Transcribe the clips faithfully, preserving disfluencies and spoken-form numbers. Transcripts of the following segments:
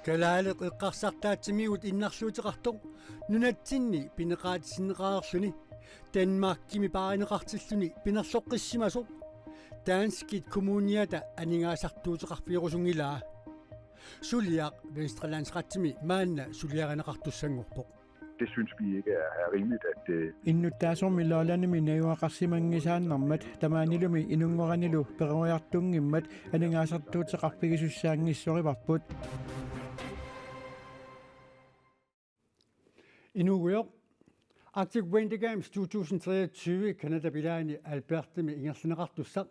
Kalaaleq eqqarsartaatsimigut innarluuteqartoq nunatsinni pineqaatissinneqareerluni Danmarkimi paarineqartilluni pinerloqqissimasoq danskit kommuniata aningaasartuuteqarfigerusunngilaa. Suliaq Vestre Landsretimi maanna suliarineqartussanngorpoq. Det synes vi ikke er, er rimeligt, at, øh, Innuttaasormi Lollandimi najugaqarsimanngisaannarmat tamaanilumi inunngoranilu peroriartunngimmat aningaasartuuteqarfigisussaanngissorparput. Inuugujoq. Arctic Winter Games to tusind treogtyve Canadap ilaani Albertami ingerlanneqartussaq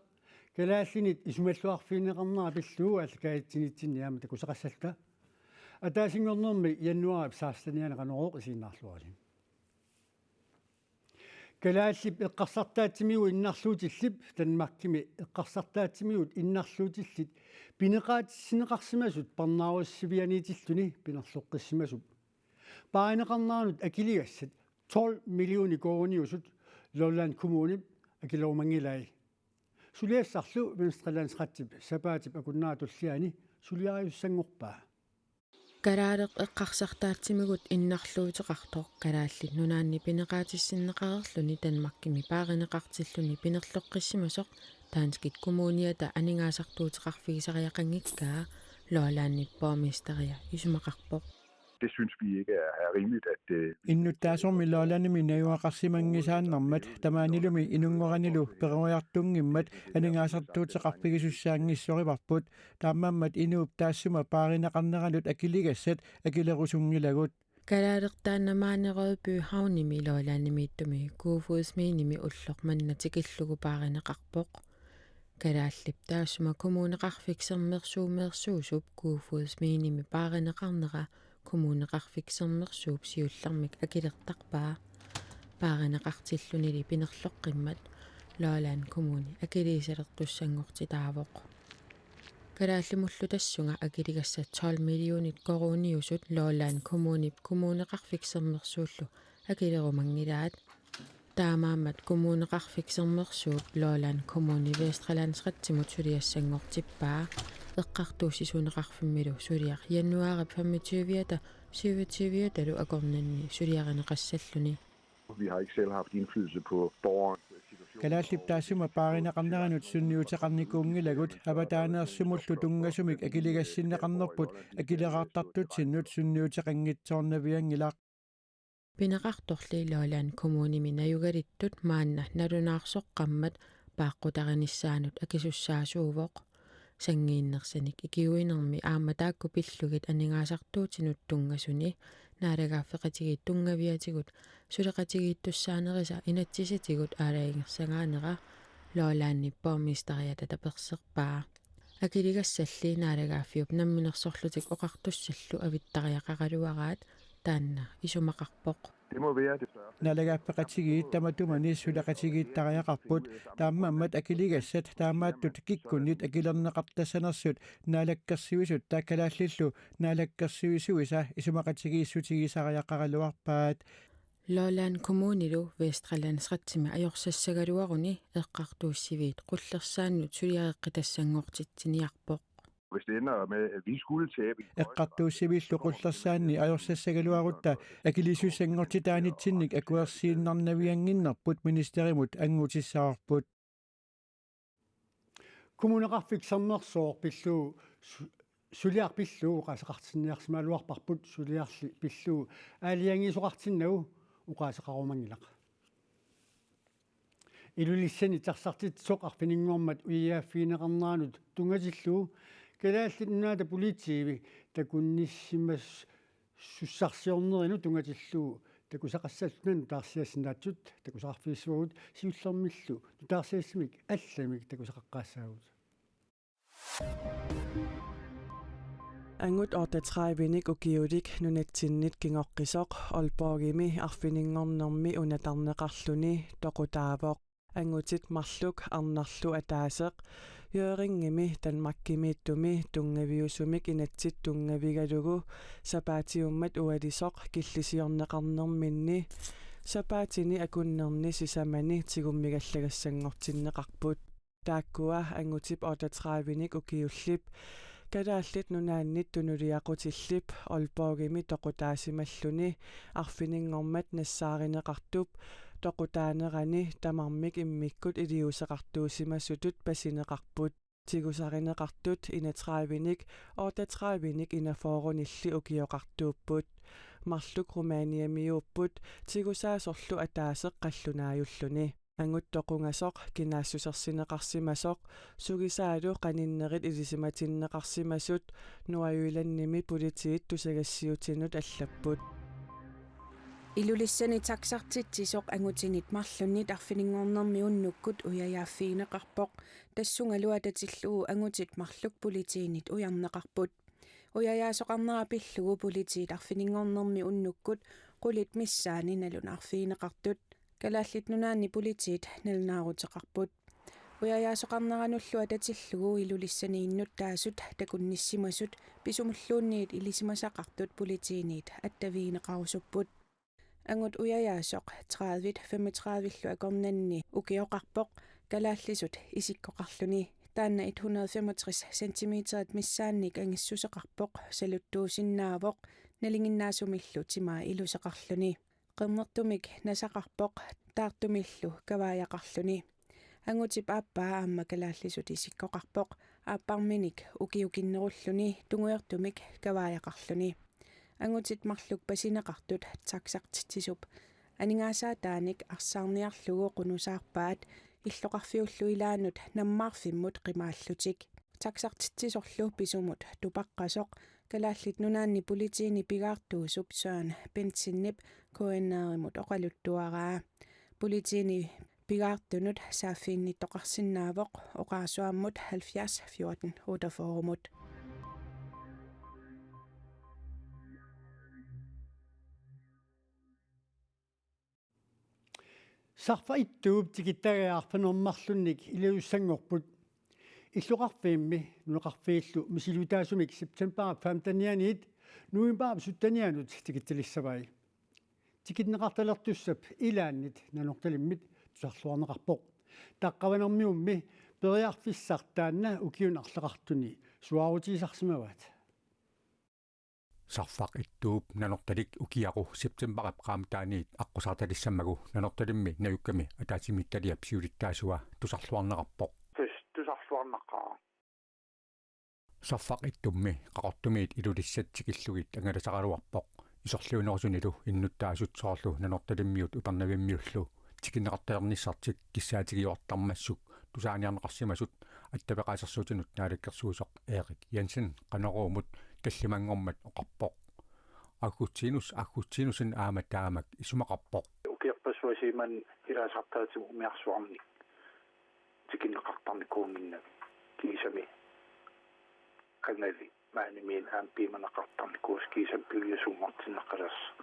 kalaallinit isumalluarfigineqarnera pillugu aallakaatitsinitsinni aamma takusaqassalluta. Ataasinngornermi januaarip sekstenianni Qanorooq isiginnaarluarisi. Kalaallip eqqarsartaatsimigut innarluutillip Danmarkimi eqqarsartaatsimigut innarluutillit pineqaatissinneqarsimasut parnaarussivianiitilluni pinerloqqissimasup paarineqarneranut akiligassat tolv millioner koruuniusut Lolland Kommunip akilerumanngilai. Suliassarlu Vestre Landsretip sapaatip akunnera tulliani suliariussanngorpaa. Kalaaleq eqqarsartaatsimigut innarluuteqartoq Kalaallit Nunaanni pineqaatissinneqareerluni Danmarkimi paarineqartilluni pinerloqqissimasoq danskit kommuniata aningaasartuuteqarfigisariaqanngikkaa Lollandip borgmesteria isumaqarpoq. Det synes vi ikke er, er rimeligt, at, øh, Innuttaasormi Lollandimi najugaqarsimanngisaannarmat tamaanilumi inunngoranilu peroriartunngimmat aningaasartuuteqarfigisussaanngissorparput. Taamaammat inuup taassuma paarineqarneranut akiligassat akilerusunngilagut. Kalaaleq taanna maani Rødby Havnimi Lollandimiittumi Kofoedsminimi ulloq manna tikillugu paarineqarpoq. Kalaallip taassuma Kommuneqarfik Sermersuumeersuusup Kofoedsminimi paarineqarnera Kommuneqarfik Sermersuup siullermik akilertarpaa. Paarineqartillunili pinerloqqimmat Lolland Kommuni akiliisalertussanngortitaavoq. Kalaallimullu tassunga akiligassat tolv millionit koruuniusut Lolland Kommunip Kommuneqarfik Sermersuullu akilerumanngilaat. Taamaammat Kommuneqarfik Sermersuup Lolland Kommuni Vestre Landsretimut suliassanngortippaa. Eqqartuussisuuneqarfimmilu suliaq januaarip femogtyviata syvogtyviatalu akornanni suliarineqassalluni. Vi har ikke selv haft indflydelse på borgerens situation. Kalaallip taassuma paarineqarneranut sunniuteqarnikuunngilagut, avataaneersumullu tunngasumik akiligassinneqarnerput akileraartartutsinnut sunniuteqanngitsoornavianngilaq. Pineqartorli Lolland Kommunimi najugalittut maanna nalunaarsoqqammat paaqqutarinissaanut akisussaasuuvoq. Sanngiinnersanik ikiuinermi aamma taakku pillugit aningaasartuutinut tunngasuni naalagaaffeqatigiit tunngaviatigut suleqatigiittussaanerisa inatsisitigut aalajangersagaanera Lollandip borgmesteriata taperserpaa. Akiligassalli naalagaaffiup namminersorlutik oqartussallu avittariaqaraluaraat, taanna isumaqarpoq. Det må være det største. Naalagaaffeqatigiit tamatumani suleqatigiittariaqarput, taamaammat akiligassat taamaattut kikkunnit akilerneqartassanersut naalakkersuisut taakalaallillu naalakkersuisuisa isumaqatigiissutigisariaqaraluarpaat. Lolland Kommunilu Vestre Landsretimi ajorsassagaluaruni eqqartuussiviit qullersaannut suliareqqitassanngortitsiniarpoq. Hvis det ender med, at vi skulle tabe en Eqqartuussiviillu qullersaanni ajorsassagaluarutta akiliisussanngortitaanitsinnik akuersiinnarnaviannginnerput ministerimut anngutissavarput. Kommuneqarfik Sermersooq pillugu su-, suliaq pillugu oqaaseqartinniarsimagaluarparput, suliarli pillugu aalajangiisoqartinnagu oqaaseqarumanngilaq. Ilulissani taxartitsisoq arfininngormat uiaaffigineqarneranut tunngatillugu Kalaallit Nunaata Politiivi takunnissimas-, sussarsiornerinut tunngatillugu takusaqassalluta nutaarsiassinnaatsut takusaqarfigissavagut, siullermillu nutaarsiassamik allamik takusaqaqqaassaagut. Angut otteogtredivenik ukiulik nunatsinnit kingoqqisoq Aalborgimi arfininngornermi unatarneqarluni toqutaavoq. Angutit marluk arnarlu ataaseq Hjørringimi Danmarkimiittumi tunngaviusumik inatsit tunngavigalugu sapaatiummat ualisoq killisiorneqarnerminni sapaatini akunnerni sisamani tigummigallagassanngortinneqarput. Taakkua angutip otteogtredivenik ukiullip Kalaallit Nunaanni tunuliaqutillip Aalborgimi toqutaasimalluni arfininngormat nassaarineqartup toqutaanerani tamarmik immikkut iliuuseqartuusimasutut pasineqarput. Tigusarineqartut enogtredivenik otteogtredivenik enogfyrrenilli ukioqartuupput. Marluk Rumæniamiuupput, tigusaasorlu ataaseq qallunaajulluni. Angut toqungasoq kinaassusersineqarsimasoq, sugisaalu qaninnerit ilisimatinneqarsimasut Nordjyllandimi politiit tusagassiuutinut allapput. Ilulissani taxartitsisoq angutinit marlunnit arfininngornermi unnukkut ujajaaffigineqarpoq. Tassungalu atatillugu angutit marluk politiinit ujarneqarput. Ujajaasoqarnera pillugu politiit arfininngornermi unnukkut qulit missaanni nalunaarfigineqartut. Kalaallit Nunaanni politiit nalunaaruteqarput. Ujajaasoqarneranullu atatillugu Ilulissani innuttaasut takunnissimasut pisumulluunniit ilisimasaqartut politiinit attavigineqarusupput. Angut ujajaasoq tredive femogtredive-llu akornanni ukioqarpoq kalaallisut isikkoqarluni. Taanna et hundrede femogtres centimeterit missaannik angissuseqarpoq, saluttuusinnaavoq, nalinginnaasumillu timaa iluseqarluni. Qernertumik nasaqarpoq, taartumillu kavaajaqarluni. Angutip aappaa aamma kalaallisut isikkoqarpoq, aapparminik ukiukinnerulluni tungujortumik kavaajaqarluni. Angutit marluk pasineqartut taxartitsisup aningaasaataanik arsaarniarlugu qunusaarpaat illoqarfiullu ilaannut nammaarfimmut qimaallutik. Taxartitsisorlu pisumut tupaqqasoq Kalaallit Nunaanni politiini pigaartuusup Søren Bentzenip K N R-imut oqaluttuaraa. Politiini pigaartunut saaffiginnittoqarsinnaavoq oqarasuammut halvfjerds fjorten otteogfyrre-mut. Sarfaq Ittuup tikittariaq arfineq-marlunnik iliussanngorput. Illoqarfiimmi nunaqarfiillu misiliutaasumik septembarip femtenianiit novembarip syttenianut tikittalissavai. Tikinneqartalertussap ilaannit Nanortalimmit tusarluarneqarpoq. Taqqavanermiummi periarfissaq taanna ukiuni arlaqartuni suaarutigisarsimavaat. Sarfaq Ittuup Nanortalik ukiaqu septembarip qaammataaniit aqqusaartalissammagu Nanortalimmi najukkami ataatsimiititaliap siulittaasua tusarluarneqarpoq. Tus-, tusarluarneqaaq. Sarfaq Ittummi Qaqortumiit Ilulissat tikillugit angalasaraluarpoq. Isorliunerusunilu innuttaasut soorlu Nanortalimmiut Upernavimmiullu tikinneqartalernissartik kissaatigiuartarmassuk tusaaniarneqarsimasut attaveqaasersuutinut naalakkersuisoq Erik Jensen Qanoruumut tallimanngormat oqarpoq. Augustinus Augustinussen aamma taamak isumaqarpoq. Ukiorpassuarni ilaasartaatimik umiarsuarnik tikinneqartarnikuunnginnami kiisami angali maanimiit aamma piumaneqartarnikuusoq kiisami piviusunngortinneqalersoq,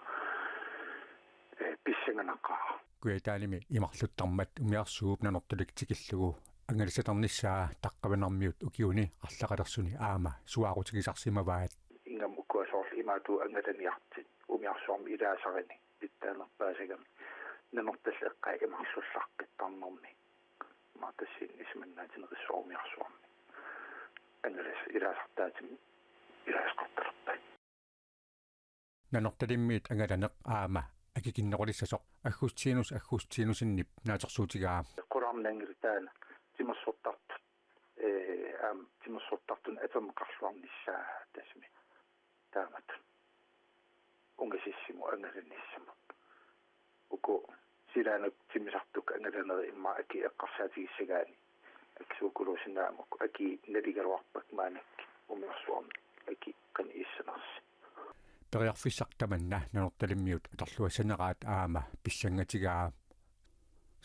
eh, pissanganaqaaq. Kujataanimi imarluttarmat umiarsuup Nanortalik tikillugu angalasalernissaa taqqavanermiut ukiuni arlaqalersuni aamma suaarutigisarsimavaat. Ingammik ukua soorlu imaattoq angalaniartut umiarsuarmi ilaasarani pitsaanerpaasagami Nanortalik eqqaa imarlullaqqittarnermi. Maatassiin isumannaatineqissuarmiarsuarmi angalas-, ilaasartaatimik ilaasaqartalerpat. Nanortalimmiit angalaneq aamma akikinnerulissasoq Augustinus Augustinussenip naatsorsuutigaa. Qularnanngilaq taanna timersortartut, ee, aamma timersortartut atorneqarluarnissaa tassami taamatut ungasissimut angalanissamut. Uku silaannut timmisartut angalanerit immaqa akii eqqarsaatigissagaanni akisuukuluusinnaammat akii naligaluarpakka maannakkut umiarsuarmi akii qanoq issanersoq. Periarfissaq tamanna Nanortalimmiut atorluassaneraat aamma pissangatigaa.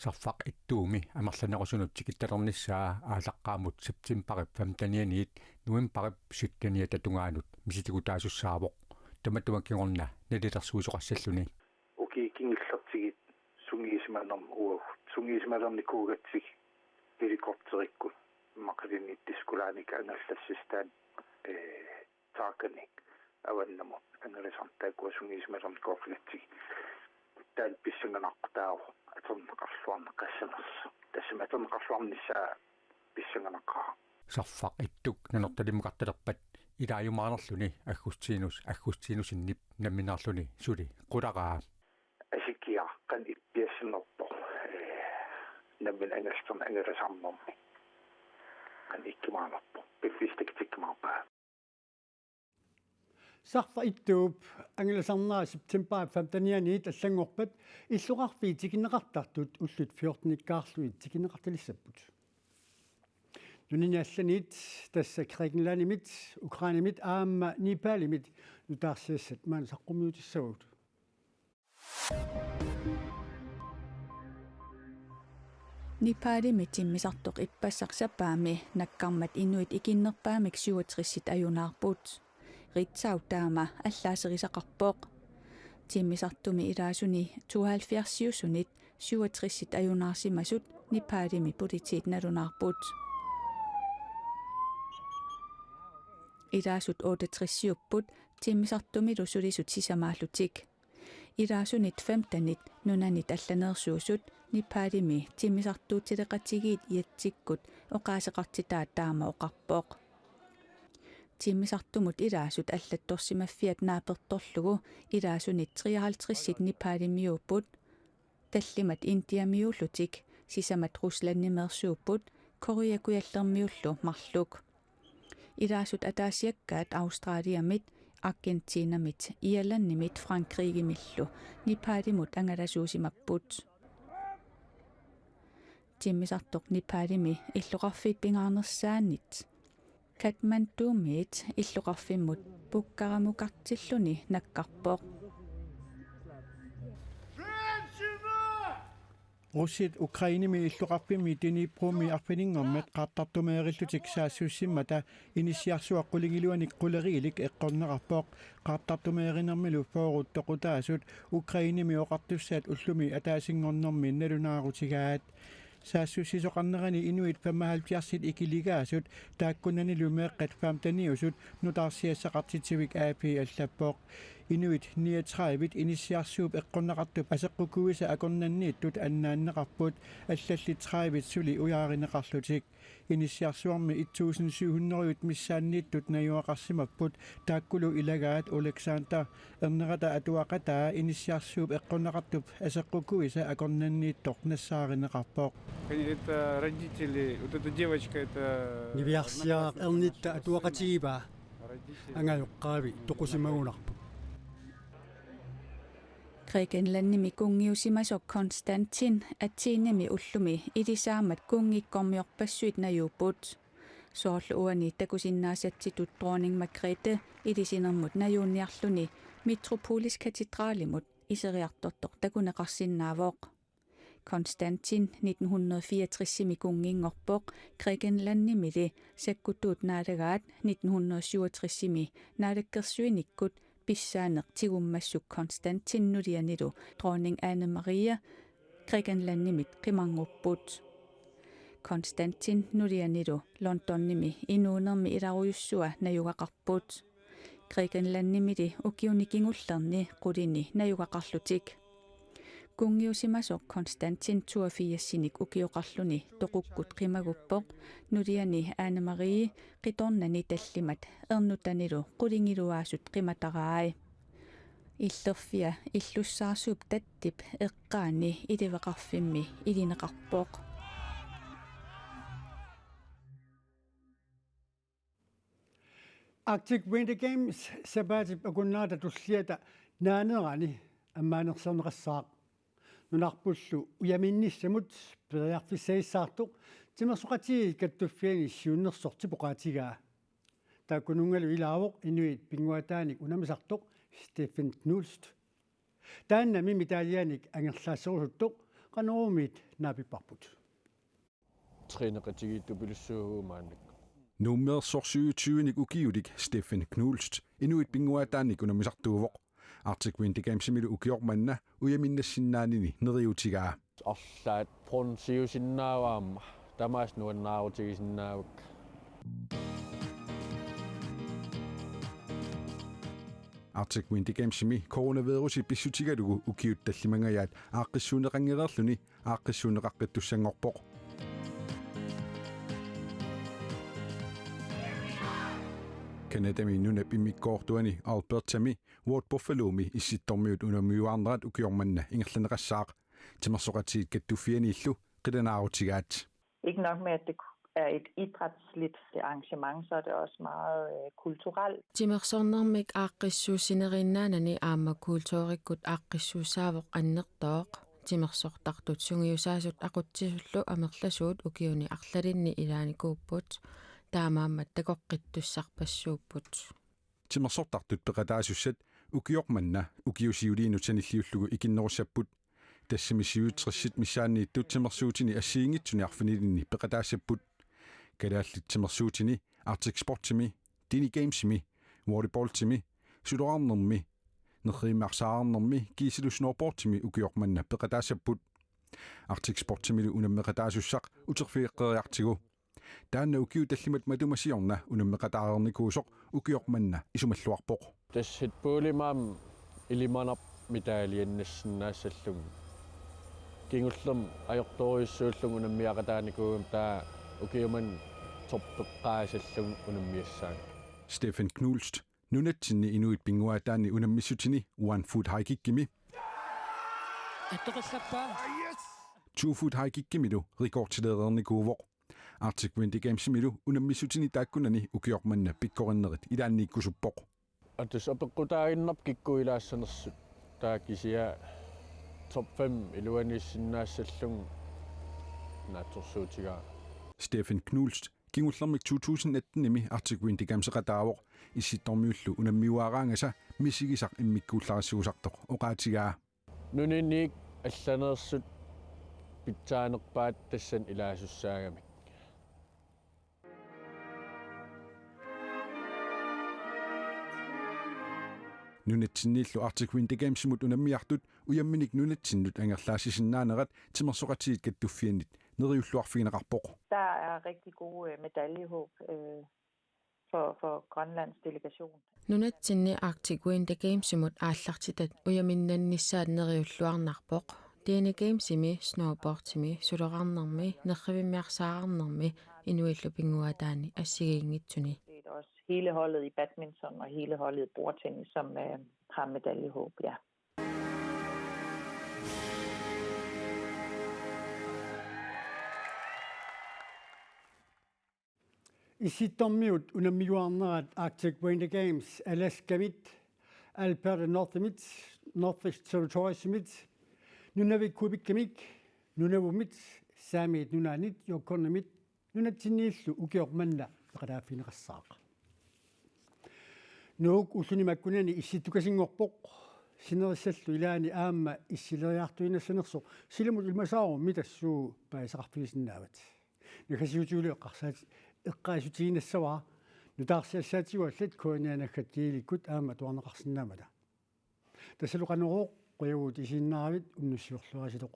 Sarfaq Ittuumi amerlanerusunut tikittalernissaa aallaqqaammut septembarip femtenianiit novembarip sytteniata tungaanut misiligutaasussaavoq. Tamatuma kingorna nalilersuisoqassalluni. Ukiut kingullertigit sungiusimanermut uagut sungiusimalernikuugatsigit helikopterikkut imaluunniit Disco Line-ikkut angallassistaan, ee, Tarkanik avannamut angalasarneq taakkua sungiusimalernikuugatsigit. Taanna pissanganaqaaq taava atorneqarluarneqassanersoq. Tassami atorneqarluarnissaa pissanganaqaaq. Sarfaq Ittuk Nanortalimmukartalerpat ilaajumaarnerluni Augustinus Augustinusenip nammineerluni suli qularaa. Asikiaq qanoq ippiassanerpoq, ee, nammineq angerlarneq angerlasarnermi. Qanoq ikkumaarnerpoq. Piffissaq tikikkumaarpaa. Sarfaq Ittuup angerlasarnera september femtenianiit allanngorpat illoqarfiit tikinneqartartut ullut fjortenikkaarlugit tikinneqartalissapput. Nunani allaniit, tassa Grækenlandimit, Ukrainemit aamma Nepalimit nutaarsiassat maani saqqummiutissavagut. Nepalimi timmisartoq ippassaq sapaammi nakkarmat inuit ikinnerpaamik syvogtres ajunaarput. Ritzau taama allaaserisaqarpoq. Timmisartumi ilaasuni tooghalvfjerdsiusunit syvogtres ajunaarsimasut Nepalimi politiit nalunaarput. Ilaasut otteogtresiupput timmisartumilu sulisut sisamaallutik. Ilaasunit femtenit nunanit allaneersuusut Nepalimi timmisartuutileqatigiit Yatsikkut oqaaseqartitaa taama oqarpoq. Timmisartumut ilaasut allattorsimaffiat naapertorlugu ilaasunit treoghalvtredsit Nepalimiuupput, tallimat Indiamiuullutik, sisamat Ruslandimeersuupput, Korea Kujallermiullu marluk. Ilaasut ataasiakkaat Australiamit, Argentinamit, Irlandimit Frankrigimillu Nepalimut angalasuusimapput. Timmisartoq Nepalimi illoqarfiit pingaarnersaannit Kathmandumiit illoqarfimmut pukkaramukartilluni nakkarpoq. Russit Ukrainemi illoqarfimmi Dniprumi arfininngormat qaartartumeerillutik saassussimmata inissiarsuaq qulingiluanik quleriilik eqqorneqarpoq. Qaartartumeerinermilu fyrret toqutaasut Ukrainemi oqartussat ullumi ataasinngornermi nalunaarutigaat. Saassussisoqarnerani inuit femoghalvfjerdsit ikiligaasut taakkunanilu meeqqat femteniusut nutaarsiassaqartitsivik A P allappoq. Inuit niogtredive inissiarsuup eqqorneqartup aseqqukuisa akornanniittut annaanneqarput, allallit tredive suli ujaarineqarlutik. Inissiarsuarmi et tusind syv hundrede missaanniittut najugaqarsimapput, taakkulu ilagaat Alexander, ernerata atuaqataa, inissiarsuup eqqorneqartup aseqqukuisa akornanniittoq nassaarineqarpoq. Это родители, вот эта девочка, это... Niviarsiaraq ernitta atuaqatigivaa. Angajoqqaavi toqusimagunarput. Grækenlandimi kunngiusimasoq Konstantin Athenimi ullumi ilisaammat kunngikkormiorpassuit najuupput. Soorlu uani takusinnaasatsitut dronning Margrethe ilisinermut najuunniarluni Metropolis katedralimut iseriartortoq takuneqarsinnaavoq. Konstantin nitten hundrede fireogtresimi kunnginngorpoq, Grækenlandimili sakkutuut naalagaat nitten hundrede syvogtresimi naalakkersuinikkut pissaaneq tigummassuk Konstantin nulianilu dronning Anne Marie Grækenlandimit qimarngupput. Konstantin nulianilu Londonimi inuunermi ilarujussua najugaqarput. Grækenlandimili ukiuni kingullerni qulini najugaqarlutik. Kunngiusimasoq Konstantin toogfirsinik ukioqarluni toqukkut qimaguppoq, nuliani Anne Marie qitornani tallimat ernutanilu qulingiluaasut qimatarai. Illerfia illussaarsuup tattip eqqaani iliveqarfimmi ilineqarpoq. Arctic Winter Games sapaatip akunnerata tulliata naanerani ammaanersiorneqassaaq. Nunarpullu ujaminnissamut periarfissagissaartoq timersoqatigiit kattuffianni siunnersortip oqaatigaa. Taakkununngalu ilaavoq inuit pinnguaataanik unammisartoq Steffen Knudsen. Taanna mi medaljanik angerlaaserusuttoq Qanoroomiit naapipparput. Træneqatigiittupilussuuvugut maannakkut. Nuummeersoq syvogtyvenik ukiulik Steffen Knudsen inuit pinnguaataanik unammisartuuvoq. Arctic Winter Gamesimilu ukioq manna ujaminnissinnaanini neriuutigaa. Arlaat bronziusinnaavaat, tamaasa nuannaarutigisinnaavakka. Arctic Winter Gamesimi coronavirusi pissutigalugu ukiut tallimangajaat aaqqissuunneqanngereerluni aaqqissuunneqaqqittussanngorpoq. Canadami nunap immikkoortuani Albertami Ward Buffalomi Issittormiut unammiuaarnerat ukioq manna ingerlanneqassaaq. Timersoqatigiit Kattuffianniillu qilanaarutigaat. Ikke nok med, at det er et idrætsligt arrangement, så er det også meget øh, kulturelt. Timersornermik aaqqissuussineriinnaanani aamma kulturikkut aaqqissuussaavoq annertooq. Timersortartut sungiusaasut aqutsisullu amerlasuut ukiuni arlalinni ilaanikuupput. Taamaammat takoqqittussarpassuupput. Timersortartut peqataasussat ukioq manna ukiut siuliinut sanilliullugu ikinnerussapput. Tassami syvogtresit missaanniittut timersuutini assigiinngitsuni arfinilinni peqataassapput. Kalaallit timersuutini Arctic Sportsimi, Dini Gamesimi, volleyboltimi, suloraarnermi, nerrivimmissarsiornermi kiisalu snowboardimi ukioq manna peqataassapput. Arctic Sportsimilu unammeqataasussaq uterfigeqqeriartigu. Taanna ukiut tallimat matuma siorna unammeqataareernikuusoq ukioq manna isumalluarpoq. Tassa puulimaam ilimanaq medaljinnassinnaassallugu. Kingullermik ajortorujussuullunga unammiaqataanikuugama taava ukiumut toppeqqaassallugu unammiassaanga. Stephen Knulst, nunatsinni inuit pinnguaataanni unammissutini One Foot High Kickimi. Attoqallappaa. Two Foot High Kickimilu rekordileereernikuuvoq. Arctic Winter Gamesimilu unammissutini taakkunani ukioq manna pikkorinnerit ilaanniikkusuppoq. Atus apeqqutaaginnarpoq kikkut ilaassanersut. Taava kisianni top fem iluaniissinnaassallugu naatsorsuutigaa. Stephen Knulst kingullermik to tusind attenimi Arctic Winter Gameseqataavoq, Issittormiullu unammiuaaraangasa misigisaq immikkuullarissagusartoq oqaatigaa. Nunaniit allaneersut pitsaanerpaat tassani ilaasussaagami. Nunatsinniillu Arctic Winter Gamesimut unammiartut ujamminik nunatsinnut angerlaassisinnaanerat Timersoqatigiit Kattuffiannit neriulluarfigineqarpoq. Der er rigtig gode øh, medaljehåb øh, for, for Grønlands delegation. Nunatsinni Arctic Winter Gamesimut aallartitat ujaminnannissaat neriulluarnarpoq. Dini Gamesimi, snowboardimi, suloraarnermi, nerrivimmissarsiornermi inuillu pinnguaataanni assigiinngitsuni. Det er også hele holdet i badminton og hele holdet i bordtennis, som øh, har medaljehåb, ja. Issittormiut unammiuaarnerat Arctic Winter Games Alaskamit, Alberta Northimit, Northwest Territoriesimit, Nunavik Quebeckimik, Nunavumit, Saamiit Nunaannit, Yukonnamit, nunatsinniillu ukioq manna peqataaffigineqassaaq. Nuuk ulluni makkunani issittukasinngorpoq, sinerissallu ilaani aamma issileriartuinnassanersoq, silamut ilimasaarummi tassuuna paasisaqarfigisinnaavat. Naggasiutigalugu eqqarsaat-, eqqaasitsissavara, nutaarsiassaatigut allat K N R naggat gl-ikkut aamma atuarneqarsinnaammata. Tassalu Qanorooq, qujavugut isiginnaaravit, unnussiorluarisilu.